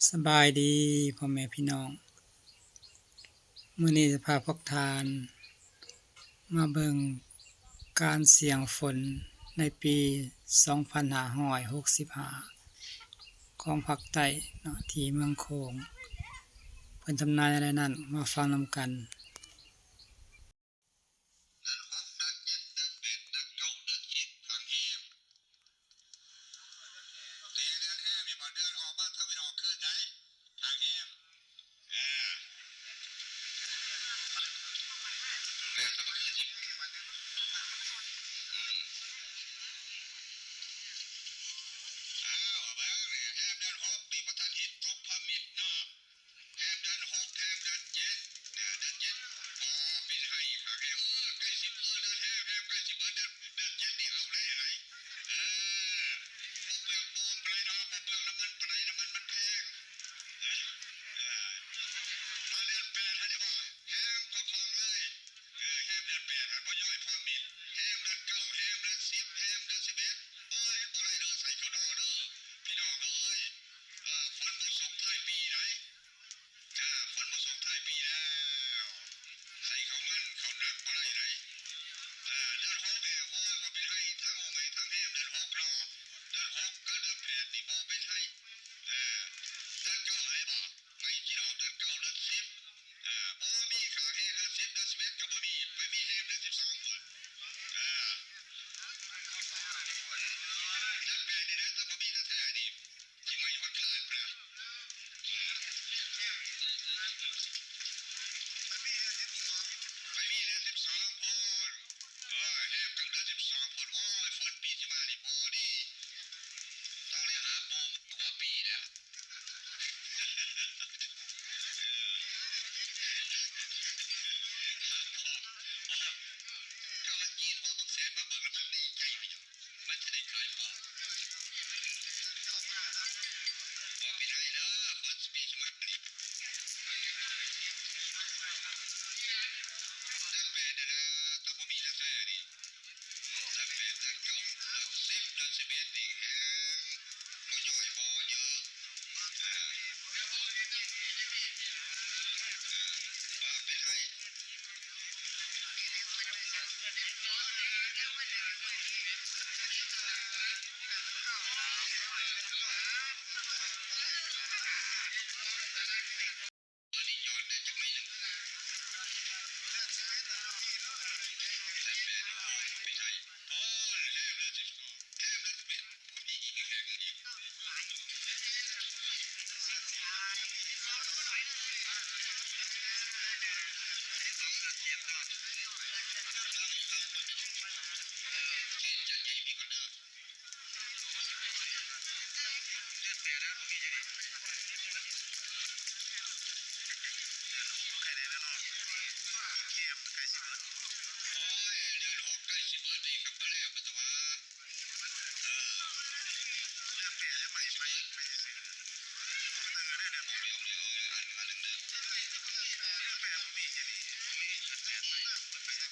ສະບາຍດີພໍ່ແມ່ພີ່ນ້ອງ, ມື້ນີ້ຈະພາພວກທ່ານມາເບິ່ງການສ່ຽງຝົນໃນປີສອງພັນຫ້າຮ້ອຍຫົກສິບຫ້າ ຂອງພາກໃຕ້ເນາະ ທີ່ເມືອງໂຂງ ເພິ່ນທຳນາຍແນວໃດນັ້ນ ມາຟັງນຳກັນ. ເດືອນຫົກ ເດືອນເຈັດ ເດືອນແປດ ເດືອນເກົ້າ ເດືອນສິບ ຂ້າງແຮມ. ແຕ່ເດືອນແຮມນີ້ບໍ່ ເດືອນອອກມາທາງຕາເວັນອອກຄືນໃດ ຂ້າງແຮມ. ເອີ ແມ່ນ ອ້າວ ເບິ່ງແຫຼະ ແຮມເດືອນຫົກນີ້ບໍ່ທັນເຫັນຕົກພະມິດເນາະ. ແຮມເດືອນຫົກ ແຮມເດືອນເຈັດ ເດືອນເຈັດ ບໍ່ເປັນໄຮ່ຄັກແຮງ. ເອີ ໃກ້ຊິເບີດ ເດືອນແຮມ ແຮມໃກ້ຊິເບີດ ເດືອນ ເດືອນເຈັດນີ້ເອົາໄດ້ຫຼາຍ. ເອີ ບໍ່ເປືອງໂຟມປານໃດດອກ ບໍ່ເປືອງນ້ຳມັນປານໃດ ນ້ຳມັນມັນແພງ. ເອີ ມາເດືອນແປດຫັ້ນເດບໍ່ ແຮມເຂົ້າຂອງເລີຍ. ເອີ ແຮມເດືອນແປດຫັ້ນບໍ່ຍ້ອຍພະມິດ ແຮມເດືອນເກົ້າ ແຮມເດືອນສິບ ແຮມເດືອນສິບເອັດ. ໂອ້ຍ ບໍ່ໄດ້ເດີ ໃສ່ເຂົ້ານອເດີ ພີ່ນ້ອງເອີຍ. ເອີ ຝົນບໍ່ສົ່ງທ້າຍປີໃດ໋ ຈ້າ ຝົນບໍ່ສົ່ງທ້າຍປີແລ້ວ ໃສ່ເຂົ້າມັນເຂົ້າໜັກບໍ່ໄດ້ໃດ໋. ເອີ ເດືອນຫົກແລ້ວ ໂອ້ຍ ບໍ່ເປັນໄຮ່ ທັງອອກໄມ້ທັງແຮມເດືອນຫົກເນາະ. ເດືອນຫົກກັບເດືອນແປດນີ້ບໍ່ເປັນໄຮ່. ເອີ ເດືອນເກົ້າໄຮ່ບໍ່ ໄມ້ຊິອອກເດືອນເກົ້າ ເດືອນສິບ. ເອີ ບໍ່ມີຄ່າແຮງເດືອນສິບ ເດືອນສິບເອັດກໍບໍ່ມີ ໄປມີແຮງເດືອນສິບສອງພຸ້ນ. ເອີ ເດືອນແປດນີ້ແຫຼະ ຖ້າບໍ່ມີແທ້ໆນີ້ ຊິໄໝ້ຮອດຄານພຸ້ນລະ. ໄປມີເດືອນສິບສອງພຸ້ນ. ເອີ ແຮງກັບເດືອນສິບສອງພຸ້ນ. ໂອ້ຍ ຝົນປີຊິມານີ້ບໍ່ດີ ຕ້ອງໄດ້ຫາປູກຫົວປີແລ້ວ. ເອີ ໂອ້ ຖ້າວ່າຈີນຫົວບັກແສນມາເບິ່ງແລ້ວມັນດີໃຈຢູ່ ມັນຈະໄດ້ຂາຍປູກ. ບໍ່ເປັນໄຮ່ເດີ ຝົນປີຊິມານີ້ ເດືອນແປດນີ້ແຫຼະ ຖ້າບໍ່ມີແທ້ໆນີ້ ເດືອນແປດ ເດືອນເກົ້າ ເດືອນສິບ ເດືອນສິບເອັດນີ້ແຮງບໍ່ຍ້ອຍບໍ່ເຍີະ. ເອີ ເອີ ວ່າເປັນໄຮ່ ເດືອນແປດແລ້ວບໍ່ມີຈັກນີ້ ເດືອນຫົກໃກ້ໄດ້ແລ້ວເນາະ ແຮມໃກ້ຊິເບີດ. ໂອ້ຍ ເດືອນຫົກໃກ້ຊິເບີດນີ້ກໍບໍ່ແລ້ວ ແຕ່ວ່າ ເອີ ເດືອນແປດແລ້ວ ໄໝ້ ໄໝ້ ໄໝ້ຊື່ໆ ເອີ ເດືອນແປດບໍ່ມີຈັກນີ້ ເດືອນແປດໄໝ້ ເບີດໄປແລ້ວ.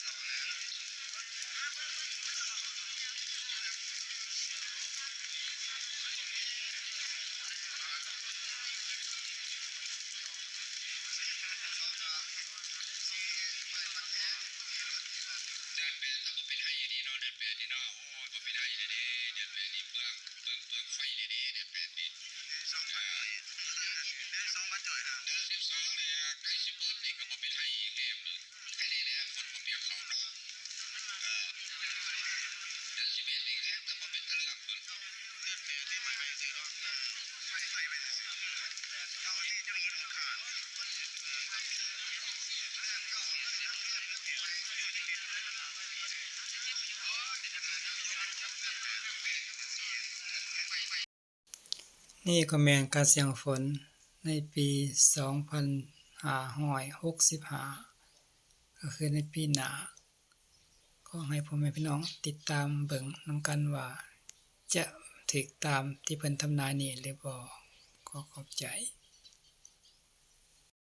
ເດືອນແປດກໍບໍ່ເປັນໄຮ່ອີ່ຫຼີເນາະ ເດືອນແປດນີ້ເນາະ. ໂອ້ຍ ບໍ່ເປັນໄຮ່ເລີຍເດ້ ເດືອນແປດນີ້ ເປືອງ ເປືອງ ເປືອງໄຟເລີຍເດ້ ເດືອນແປດນີ້. ເດືອນສອງ ເອີ ເດືອນສອງມາຈ່ອຍນະ ເດືອນສິບສອງນີ້ໃກ້ຊິເບິດນີ້ກໍບໍ່ເປັນໄຮ່ອີກແລ້ວເລີຍ. ແຄ່ນີ້ແຫຼະ ຄົນບໍ່ປຽກເຂົ້າເນາະ. ເອີ ເດືອນສິບເອັດນີ້ແຮງ ແຕ່ບໍ່ເປັນຕາເລື່ອງເພິ່ນ. ເດືອນແປດນີ້ໄໝ້ໄປຊື່ໆເນາະ ໄໝ້ໄປຊື່ໆ ເຈົ້າທີ່ຈະລົງໄປອອກການ. ນີ້ກໍແມ່ນການສ່ຽງຝົນໃນປີສອງພັນຫ້າຮ້ອຍຫົກສິບຫ້າ ກໍຄືໃນປີໜ້າ. ຂໍໃຫ້ພໍ່ແມ່ພີ່ນ້ອງຕິດຕາມເບິ່ງນຳກັນວ່າຈະຖືກຕາມທີ່ເພິ່ນທຳນາຍນີ້ຫຼືບໍ່. ຂໍຂອບໃຈ.